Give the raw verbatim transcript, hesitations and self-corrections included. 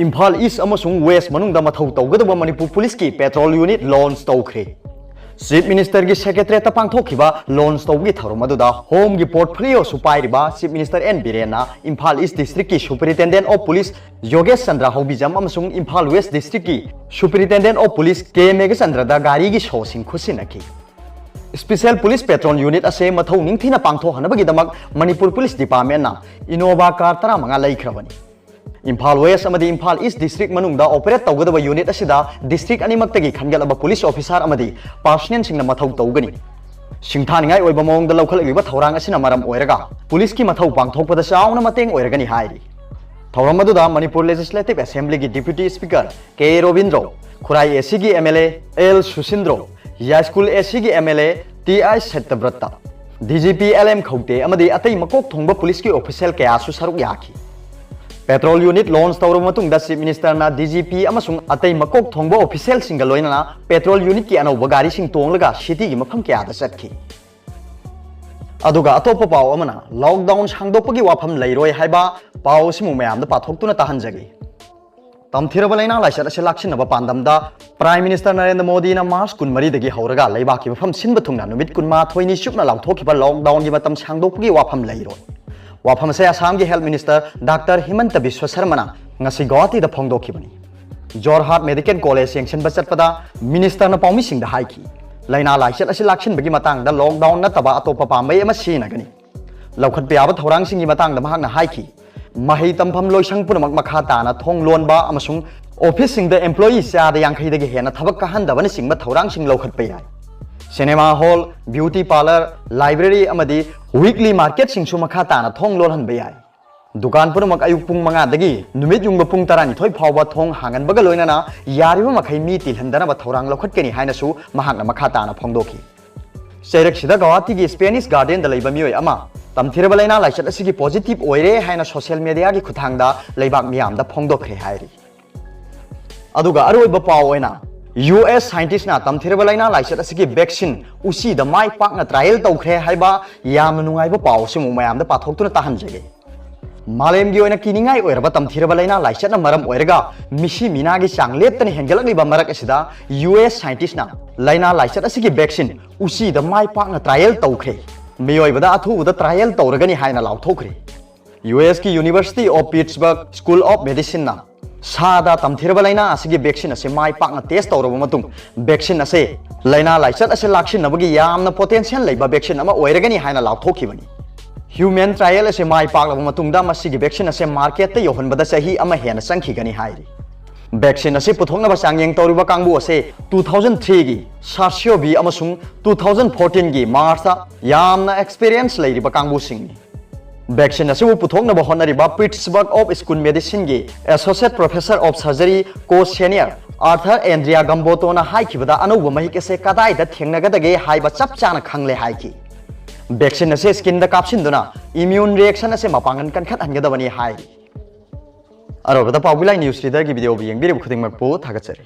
ꯏꯝꯐꯥꯜ ꯏꯁ ꯑꯃꯁꯨꯡ ꯋꯦꯁ ꯃꯅꯨꯡꯗ ꯃꯊꯧ ꯇꯧꯒꯗꯕ ꯃꯅꯤꯄꯨꯔ ꯄꯨꯂꯤꯁꯀꯤ ꯄꯦꯇ꯭ꯔꯣꯜ ꯌꯨꯅꯤꯠ ꯂꯣꯟꯆ ꯇꯧꯈ꯭ꯔꯦ꯫ ꯆꯤꯐ ꯃꯤꯅꯤꯁꯇꯔꯒꯤ ꯁꯦꯀ꯭ꯔꯦꯇꯔꯤꯌꯦꯠꯇ ꯄꯥꯡꯊꯣꯛꯈꯤꯕ ꯂꯣꯟꯆ ꯇꯧꯕꯒꯤ ꯊꯧꯔꯝ ꯑꯗꯨꯗ ꯍꯣꯝꯒꯤ ꯄꯣꯔꯠꯐꯣꯂꯤꯑꯣꯁꯨ ꯄꯥꯏꯔꯤꯕ ꯆꯤꯐ ꯃꯤꯅꯤꯁꯇꯔ ꯑꯦꯟ ꯕꯤꯔꯦꯟꯅ ꯏꯝꯐꯥꯜ ꯏꯁ ꯗꯤꯁꯇ꯭ꯔꯤꯛꯀꯤ ꯁꯨꯄꯔꯤꯟꯇꯦꯟꯗꯦꯟꯠ ꯑꯣꯐ ꯄꯨꯂꯤꯁ ꯌꯣꯒꯦꯁ ꯆꯟꯗ꯭ꯔ ꯍꯧꯕꯤꯖꯝ ꯑꯃꯁꯨꯡ ꯏꯝꯐꯥꯜ ꯋꯦꯁ ꯗꯤꯁꯇ꯭ꯔꯤꯛꯀꯤ ꯁꯨꯄꯔꯤꯟꯇꯦꯟꯗꯦꯟꯠ ꯑꯣꯐ ꯄꯨꯂꯤꯁ ꯀꯦ ꯃꯦꯘꯆꯟꯗ꯭ꯔꯗ ꯒꯥꯔꯤꯒꯤ ꯁꯣꯁꯤꯡ ꯈꯨꯠꯁꯤꯟꯅꯈꯤ꯫ ꯁ꯭ꯄꯦꯁꯦꯜ ꯄꯨꯂꯤꯁ ꯄꯦꯇ꯭ꯔꯣꯜ ꯌꯨꯅꯤꯠ ꯑꯁꯦ ꯃꯊꯧ ꯅꯤꯡꯊꯤꯅ ꯄꯥꯡꯊꯣꯛꯍꯟꯅꯕꯒꯤꯗꯃꯛ ꯃꯅꯤꯄꯨꯔ ꯄꯨꯂꯤꯁ ꯗꯤꯄꯥꯔꯠꯃꯦꯟꯠꯅ ꯏꯅꯣꯚꯥ ꯀꯥꯔ ꯇꯔꯥꯃꯉꯥ ꯂꯩꯈ꯭ꯔꯕꯅꯤ꯫ ꯏꯝꯐꯥꯜ ꯋꯦꯁ ꯑꯃꯗꯤ ꯏꯝꯐꯥꯜ ꯏꯁ ꯗꯤꯁꯇ꯭ꯔꯤꯛ ꯃꯅꯨꯡꯗ ꯑꯣꯄꯔꯦꯠ ꯇꯧꯒꯗꯕ ꯌꯨꯅꯤꯠ ꯑꯁꯤꯗ ꯗꯤꯁꯇ꯭ꯔꯤꯛ ꯑꯅꯤꯃꯛꯇꯒꯤ ꯈꯟꯒꯠꯂꯕ ꯄꯨꯂꯤꯁ ꯑꯣꯐꯤꯁꯥꯔ ꯑꯃꯗꯤ ꯄꯥꯔꯁꯅꯦꯜꯁꯤꯡꯅ ꯃꯊꯧ ꯇꯧꯒꯅꯤ꯫ ꯁꯤꯡꯊꯥꯅꯤꯡꯉꯥꯏ ꯑꯣꯏꯕ ꯃꯑꯣꯡꯗ ꯂꯧꯈꯠꯂꯛꯂꯤꯕ ꯊꯧꯔꯥꯡ ꯑꯁꯤꯅ ꯃꯔꯝ ꯑꯣꯏꯔꯒ ꯄꯨꯂꯤꯁꯀꯤ ꯃꯊꯧ ꯄꯥꯡꯊꯣꯛꯄꯗ ꯆꯥꯎꯅ ꯃꯇꯦꯡ ꯑꯣꯏꯔꯒꯅꯤ ꯍꯥꯏꯔꯤ꯫ ꯊꯧꯔꯝ ꯑꯗꯨꯗ ꯃꯅꯤꯄꯨꯔ ꯂꯦꯖꯤꯁꯂꯦꯇꯤꯚ ꯑꯦꯁꯦꯝꯕ꯭ꯂꯤꯒꯤ deputy speaker K Robindro, Khurai ꯑꯦꯁꯤꯒꯤ M L A L Susindro, Yaiskul ꯑꯦꯁꯤꯒꯤ M L A T I Satyabrata, D G P L M Khaute ꯑꯃꯗꯤ ꯑꯇꯩ ꯃꯀꯣꯛ ꯊꯣꯡꯕ ꯄꯨꯂꯤꯁꯀꯤ ꯑꯣꯐꯤꯁꯤꯌꯦꯜ ꯀꯌꯥꯁꯨ ꯁꯔꯨꯛ ꯌꯥꯈꯤ꯫ ꯄꯦꯇ꯭ꯔꯣꯜ ꯌꯨꯅꯤꯠ ꯂꯣꯟꯆ ꯇꯧꯔꯕ ꯃꯇꯨꯡꯗ ꯆꯤꯐ ꯃꯤꯅꯤꯁꯇꯔꯅ ꯗꯤ ꯖꯤ ꯄꯤ ꯑꯃꯁꯨꯡ ꯑꯇꯩ ꯃꯀꯣꯛ ꯊꯣꯡꯕ ꯑꯣꯐꯤꯁꯤꯌꯦꯜꯁꯤꯡꯒ ꯂꯣꯏꯅꯅ ꯄꯦꯇ꯭ꯔꯣꯜ ꯌꯨꯅꯤꯠꯀꯤ ꯑꯅꯧꯕ ꯒꯥꯔꯤꯁꯤꯡ ꯇꯣꯡꯂꯒ ꯁꯤꯇꯤꯒꯤ ꯃꯐꯝ ꯀꯌꯥꯗ ꯆꯠꯈꯤ꯫ ꯑꯗꯨꯒ ꯑꯇꯣꯞꯄ ꯄꯥꯎ ꯑꯃꯅ, ꯂꯣꯛꯗꯥꯎꯟ ꯁꯥꯡꯗꯣꯛꯄꯒꯤ ꯋꯥꯐꯝ ꯂꯩꯔꯣꯏ ꯍꯥꯏꯕ ꯄꯥꯎ ꯑꯁꯤꯃꯨꯛ ꯃꯌꯥꯝꯗ ꯄꯥꯊꯣꯛꯇꯨꯅ ꯇꯥꯍꯟꯖꯒꯦ꯫ ꯇꯝꯊꯤꯔꯕ ꯂꯥꯏꯅꯥ ꯂꯥꯏꯆꯠ ꯑꯁꯤ ꯂꯥꯛꯁꯤꯟꯅꯕ ꯄꯥꯟꯗꯝꯗ ꯄ꯭ꯔꯥꯏꯝ ꯃꯤꯅꯤꯁꯇꯔ ꯅꯔꯦꯟꯗ꯭ꯔ ꯃꯣꯗꯤꯅ ꯃꯥꯔꯆ ꯀꯨꯟꯃꯔꯤꯗꯒꯤ ꯍꯧꯔꯒ ꯂꯩꯕꯥꯛꯀꯤ ꯃꯐꯝ ꯁꯤꯟꯕ ꯊꯨꯡꯅ ꯅꯨꯃꯤꯠ ꯀꯨꯟꯃꯥꯊꯣꯏꯅꯤ ꯆꯨꯞꯅ ꯂꯥꯎꯊꯣꯛꯈꯤꯕ ꯂꯣꯛꯗꯥꯎꯟꯒꯤ ꯃꯇꯝ ꯁꯥꯡꯗꯣꯛꯄꯒꯤ ꯋꯥꯐꯝ ꯂꯩꯔꯣꯏ꯫ ꯋꯥꯐꯝ ꯑꯁꯤ ꯑꯁꯥꯝꯒꯤ ꯍꯦꯜꯊ ꯃꯤꯅꯤꯁꯇꯔ ꯗꯥꯛꯇꯔ ꯍꯤꯃꯟꯇ ꯕꯤꯁ꯭ꯋ ꯁꯔꯃꯅ ꯉꯁꯤ ꯒꯧꯍꯥꯇꯤꯗ ꯐꯣꯡꯗꯣꯛꯈꯤꯕꯅꯤ꯫ ꯖꯣꯔꯍꯥꯠ ꯃꯦꯗꯤꯀꯦꯜ ꯀꯣꯂꯦꯖ ꯌꯦꯡꯁꯤꯟꯕ ꯆꯠꯄꯗ ꯃꯤꯅꯤꯁꯇꯔꯅ ꯄꯥꯎꯃꯤꯁꯤꯡꯗ ꯍꯥꯏꯈꯤ, ꯂꯥꯏꯅꯥ ꯂꯥꯏꯆꯠ ꯑꯁꯤ ꯂꯥꯛꯁꯤꯟꯕꯒꯤ ꯃꯇꯥꯡꯗ ꯂꯣꯛꯗꯥꯎꯟ ꯅꯠꯇꯕ ꯑꯇꯣꯞꯄ ꯄꯥꯝꯕꯩ ꯑꯃ ꯁꯤꯖꯤꯟꯅꯒꯅꯤ꯫ ꯂꯧꯈꯠꯄ ꯌꯥꯕ ꯊꯧꯔꯥꯡꯁꯤꯡꯒꯤ ꯃꯇꯥꯡꯗ ꯃꯍꯥꯛꯅ ꯍꯥꯏꯈꯤ, ꯃꯍꯩ ꯇꯝꯐꯝ ꯂꯣꯏꯁꯪ ꯄꯨꯝꯅꯃꯛ ꯃꯈꯥ ꯇꯥꯅ ꯊꯣꯡ ꯂꯣꯟꯕ ꯑꯃꯁꯨꯡ ꯑꯣꯐꯤꯁꯁꯤꯡꯗ ꯑꯦꯝꯄ꯭ꯂꯣꯌꯤ ꯆꯥꯗ ꯌꯥꯡꯈꯩꯗꯒꯤ ꯍꯦꯟꯅ ꯊꯕꯛ ꯀꯥꯍꯟꯗꯕꯅꯆꯤꯡꯕ ꯊꯧꯔꯥꯡꯁꯤꯡ ꯂꯧꯈꯠꯄ ꯌꯥꯏ꯫ Cinema hall, beauty parlour, library ꯑꯃꯗꯤ ꯋꯤꯛꯂꯤ ꯃꯥꯔꯀꯦꯠꯁꯤꯡꯁꯨ ꯃꯈꯥ ꯇꯥꯅ ꯊꯣꯡ ꯂꯣꯜꯍꯟꯕ ꯌꯥꯏ꯫ ꯗꯨꯀꯥꯟ ꯄꯨꯝꯅꯃꯛ ꯑꯌꯨꯛ ꯄꯨꯡ ꯃꯉꯥꯗꯒꯤ ꯅꯨꯃꯤꯠ ꯌꯨꯡꯕ ꯄꯨꯡ ꯇꯔꯥꯅꯤꯊꯣꯏ ꯐꯥꯎꯕ ꯊꯣꯡ ꯍꯥꯡꯍꯟꯕꯒ ꯂꯣꯏꯅꯅ ꯌꯥꯔꯤꯕ ꯃꯈꯩ ꯃꯤ ꯇꯤꯜꯍꯟꯗꯅꯕ ꯊꯧꯔꯥꯡ ꯂꯧꯈꯠꯀꯅꯤ ꯍꯥꯏꯅꯁꯨ ꯃꯍꯥꯛꯅ ꯃꯈꯥ ꯇꯥꯅ ꯐꯣꯡꯗꯣꯛꯈꯤ꯫ ꯆꯩꯔꯛꯁꯤꯗ ꯒꯧꯍꯥꯇꯤꯒꯤ ꯁ꯭ꯄꯦꯅꯤꯁ ꯒꯥꯔꯗꯦꯟꯗ ꯂꯩꯕ ꯃꯤꯑꯣꯏ ꯑꯃ ꯇꯝꯊꯤꯔꯕ ꯂꯥꯏꯅꯥ ꯂꯥꯏꯆꯠ ꯑꯁꯤꯒꯤ ꯄꯣꯖꯤꯇꯤꯚ ꯑꯣꯏꯔꯦ ꯍꯥꯏꯅ ꯁꯣꯁꯤꯌꯦꯜ ꯃꯤꯗꯤꯌꯥꯒꯤ ꯈꯨꯠꯊꯥꯡꯗ ꯂꯩꯕꯥꯛ ꯃꯤꯌꯥꯝꯗ ꯐꯣꯡꯗꯣꯛꯈ꯭ꯔꯦ ꯍꯥꯏꯔꯤ꯫ ꯑꯗꯨꯒ ꯑꯔꯣꯏꯕ ꯄꯥꯎ ꯑꯣꯏꯅ, ꯌꯨ ꯑꯦꯁ ꯁꯥꯏꯟꯇꯤꯁꯅ ꯇꯝꯊꯤꯔꯕ ꯂꯥꯏꯅꯥ ꯂꯥꯏꯆꯠ ꯑꯁꯤꯒꯤ ꯚꯦꯛꯁꯤꯟ ꯎꯆꯤꯗ ꯃꯥꯏ ꯄꯥꯛꯅ ꯇ꯭ꯔꯥꯏꯌꯦꯜ ꯇꯧꯈ꯭ꯔꯦ ꯍꯥꯏꯕ ꯌꯥꯝꯅ ꯅꯨꯡꯉꯥꯏꯕ ꯄꯥꯎ ꯑꯁꯤꯃꯨꯛ ꯃꯌꯥꯝꯗ ꯄꯥꯊꯣꯛꯇꯨꯅ ꯇꯥꯍꯟꯖꯒꯦ꯫ ꯃꯥꯂꯦꯝꯒꯤ ꯑꯣꯏꯅ ꯀꯤꯅꯤꯡꯉꯥꯏ ꯑꯣꯏꯔꯕ ꯇꯝꯊꯤꯔꯕ ꯂꯥꯏꯅꯥ ꯂꯥꯏꯆꯠꯅ ꯃꯔꯝ ꯑꯣꯏꯔꯒ ꯃꯤꯁꯤ ꯃꯤꯅꯥꯒꯤ ꯆꯥꯡ ꯂꯦꯞꯇꯅ ꯍꯦꯟꯒꯠꯂꯛꯂꯤꯕ ꯃꯔꯛ ꯑꯁꯤꯗ, ꯌꯨ ꯑꯦꯁ scientistꯅ ꯂꯥꯏꯅꯥ ꯂꯥꯏꯆꯠ ꯑꯁꯤꯒꯤ vaccine ꯎꯆꯤꯗ ꯃꯥꯏ ꯄꯥꯛꯅ trial ꯇꯧꯈ꯭ꯔꯦ꯫ ꯃꯤꯑꯣꯏꯕꯗ ꯑꯊꯨꯕꯗ trial ꯇꯧꯔꯒꯅꯤ ꯍꯥꯏꯅ ꯂꯥꯎꯊꯣꯛꯈ꯭ꯔꯦ꯫ ꯌꯨ ꯑꯦꯁꯀꯤ University of Pittsburgh School of Medicineꯅ ꯁꯥꯗ ꯇꯝꯊꯤꯔꯕ ꯂꯥꯏꯅꯥ ꯑꯁꯤꯒꯤ vaccine ꯑꯁꯤ ꯃꯥꯏ ꯄꯥꯛꯅ test ꯇꯧꯔꯕ ꯃꯇꯨꯡ, vaccine ꯑꯁꯤ ꯂꯥꯏꯅꯥ ꯂꯥꯏꯆꯠ ꯑꯁꯤ ꯂꯥꯛꯁꯤꯟꯅꯕꯒꯤ ꯌꯥꯝꯅ potential ꯂꯩꯕ vaccine ꯑꯃ ꯑꯣꯏꯔꯒꯅꯤ ꯍꯥꯏꯅ ꯂꯥꯎꯊꯣꯛꯈꯤꯕꯅꯤ꯫ Human trial ꯑꯁꯤ ꯃꯥꯏ ꯄꯥꯛꯂꯕ ꯃꯇꯨꯡꯗ, ꯃꯁꯤꯒꯤ vaccine ꯑꯁꯤ marketꯇ ꯌꯧꯍꯟꯕꯗ ꯆꯍꯤ ꯑꯃ ꯍꯦꯟꯅ ꯆꯪꯈꯤꯒꯅꯤ ꯍꯥꯏꯔꯤ꯫ Vaccine ꯑꯁꯤ ꯄꯨꯊꯣꯛꯅꯕ ꯆꯥꯡꯌꯦꯡ ꯇꯧꯔꯤꯕ ꯀꯥꯡꯕꯨ ꯑꯁꯤ two thousand threeꯒꯤ Sashio B ꯑꯃꯁꯨꯡ two thousand fourteenꯒꯤ Marchꯇ ꯌꯥꯝꯅ experience ꯂꯩꯔꯤꯕ ꯀꯥꯡꯕꯨꯁꯤꯡꯅꯤ꯫ Vaccine ꯑꯁꯤꯕꯨ ꯄꯨꯊꯣꯛꯅꯕ ꯍꯣꯠꯅꯔꯤꯕ Pittsburgh of School Medicineꯒꯤ Associate Professor of Surgery, Co Senior Arthur Andrea Gambotoꯅ ꯍꯥꯏꯈꯤꯕꯗ, ꯑꯅꯧꯕ ꯃꯍꯤꯛ ꯑꯁꯦ ꯀꯗꯥꯏꯗ ꯊꯦꯡꯅꯒꯗꯒꯦ ꯍꯥꯏꯕ ꯆꯞ ꯆꯥꯅ ꯈꯪꯂꯦ ꯍꯥꯏꯈꯤ꯫ Vaccine ꯑꯁꯤ skinꯗ ꯀꯥꯞꯁꯤꯟꯗꯨꯅ immune reaction ꯑꯁꯤ ꯃꯄꯥꯡꯒꯜ ꯀꯟꯈꯠꯍꯟꯒꯗꯕꯅꯤ ꯍꯥꯏꯔꯤ꯫ ꯑꯔꯣꯏꯕꯗ ꯄꯥꯎꯒꯤ line News Readerꯒꯤ videoꯕꯨ ꯌꯦꯡꯕꯤꯔꯤꯕ ꯈꯨꯗꯤꯡꯃꯛꯄꯨ ꯊꯥꯒꯠꯆꯔꯤ꯫